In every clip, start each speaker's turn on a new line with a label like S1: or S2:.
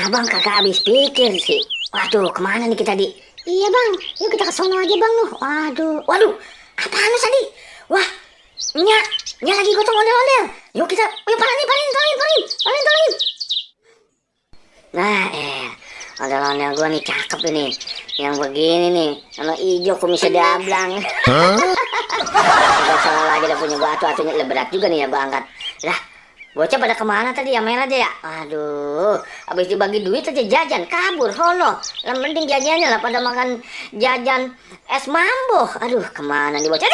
S1: abang kagak habis pikir sih. Waduh, kemana nih kita, Di?
S2: Iya bang, yuk kita ke sono aja bang loh.
S1: Waduh, apaan lu tadi? Wah, Nya lagi gotong ondel-ondel. Yuk kita, yuk tolongin. Nah, ondel-ondel gua nih cakep ini. Yang begini nih, sama hijau kumisnya dablang. Udah salah lagi udah punya gua atu-atunya berat juga nih ya gua angkat. Lah, bocah pada kemana tadi yang merah aja ya? Aduh, habis dibagi duit aja jajan, kabur, holo. Lah mending jajannya lah pada makan jajan es mambo. Aduh, kemana nih bocah?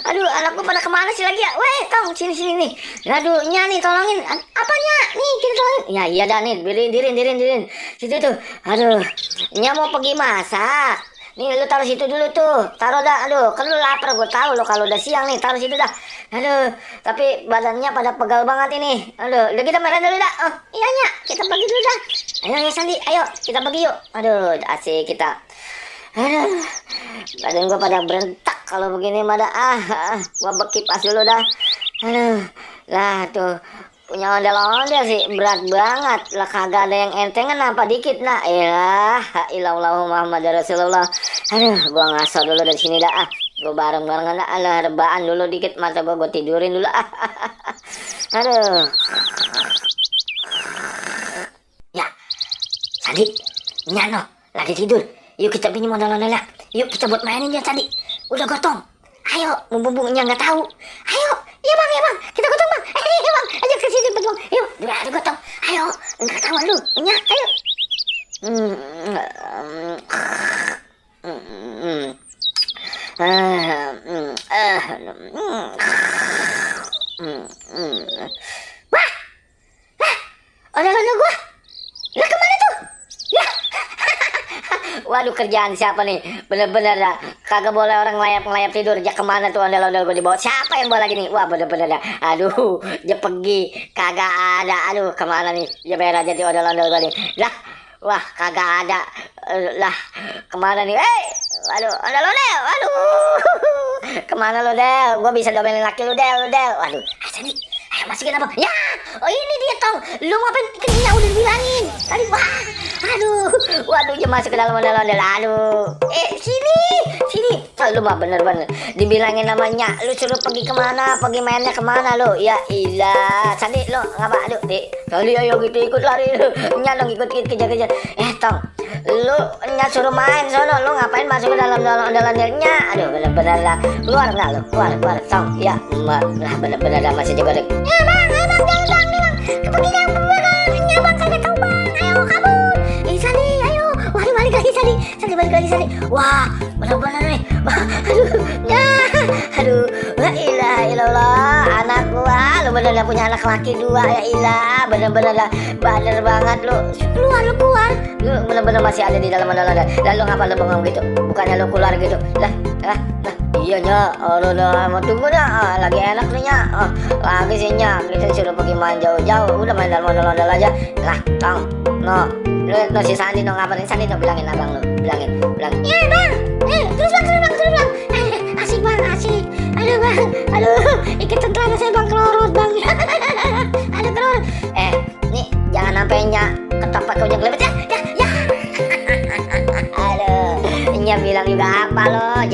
S1: Aduh, anakku pada kemana sih lagi ya? Weh, Tong, sini nih. Aduh, Nya nih, tolongin. Apanya? Nih, kita tolongin. Ya, iya dah nih, dirin. Situ tuh. Aduh, Nya mau pergi masak. Nih, lu taruh situ dulu tuh. Taruh dah, aduh, kan lu lapar, gue tahu lo kalau udah siang nih, taruh situ dah. Aduh, tapi badannya pada pegal banget ini. Aduh, udah kita merah dulu dah. Oh, iya Nya, kita pergi dulu dah. Ayo Sandi, ayo kita pergi yuk. Aduh, asik kita. Aduh, badan gua pada berentak kalau begini pada gua berkipas dulu dah. Aduh, lah tuh punya ondel-ondel sih berat banget lah, kagak ada yang entengan apa dikit. Nah ilah Muhammad Rasulullah. Aduh, gua ngaso dulu dari sini dah. Gua bareng-barengan dah, alah rebaan dulu dikit, mata gua tidurin dulu. Aduh. Ya, Sandi, Nyano lagi tidur. Yuk kita pinjam ondel-ondelnya. Yuk kita buat mainin dia tadi. Udah gotong. Ayo, mumpung-mumpungnya nggak tahu. Ayo, iya bang, kita gotong bang. Iya bang, ajak ke sini bang. Yuk, udah ada gotong. Ayo, nggak tahu lu, Nya, ayo. Wah, ondel-ondel gua. Lah kemana tuh? Ya. Waduh, kerjaan siapa nih? Bener-bener dah, kagak boleh orang ngelayap tidur. Ya kemana tuh ondel-ondel gue dibawa? Siapa yang bawa lagi nih? Wah, bener-bener dah. Aduh, dia pergi, kagak ada. Aduh, kemana nih? Dia merah jadi ondel-ondel gue nih. Lah, wah, kagak ada. Lah, kemana nih? Waduh, ondel-ondel. Waduh, kemana lo Del? Gue bisa domelin laki lu Del. Waduh, Sandi, ayo masukin apa? Ya, oh ini dia Tong. Lu ngapain? Nya udah dibilangin tadi. Waduh, dia masuk ke dalam ondel-ondel. Aduh, sini. Lu mah bener-bener dibilangin namanya. Lu suruh pergi kemana? Pergi mainnya kemana lu? Ya ilah, Sandi lu ngapa? Aduh, kali ayo gitu ikut lari lu. Nya dong ikut kejar-kejar. Tong, lu Nya suruh main sono, lu ngapain masuk ke dalam ondel-ondelnya? Aduh, bener-bener dah. Keluar enggak lu? Keluar, Tong. Ya, lah bener-bener dah masih juga deh.
S2: Ya bang, jangan bang. Pergi yang belakang. Ya bang, saya tahu bang. Ayo kabur. Sandi, ayo. Wah, balik lagi Sandi.
S1: Wah, bener-bener nih. Aduh, la ilaha illallah, anak gua, lu bener-bener punya anak laki 2, ya ilah, bener-bener dah, bener banget lu. Keluar. Lu bener-bener masih ada di dalam ondel-ondel. Lalu ngapa lu bengong gitu? Bukannya lu keluar gitu? Lah, iya Nya, lu udah mau tunggu dah, lagi enak nih Nya. Lagi sih Nya, kita suruh pergi main jauh-jauh, udah main dalam ondel-ondel aja. Lah, Tong, lu si Sandi ngapain? Sandi bilangin abang lu, bilangin.
S2: Ya bang, terus bang. Asik bang, asik. Aduh bang, ikut tentara saya bang, kelorot bang. Aduh kelorot.
S1: Nih jangan sampai Nya ketapak kau jelebet ya. Aduh, Nya bilang juga apa lo?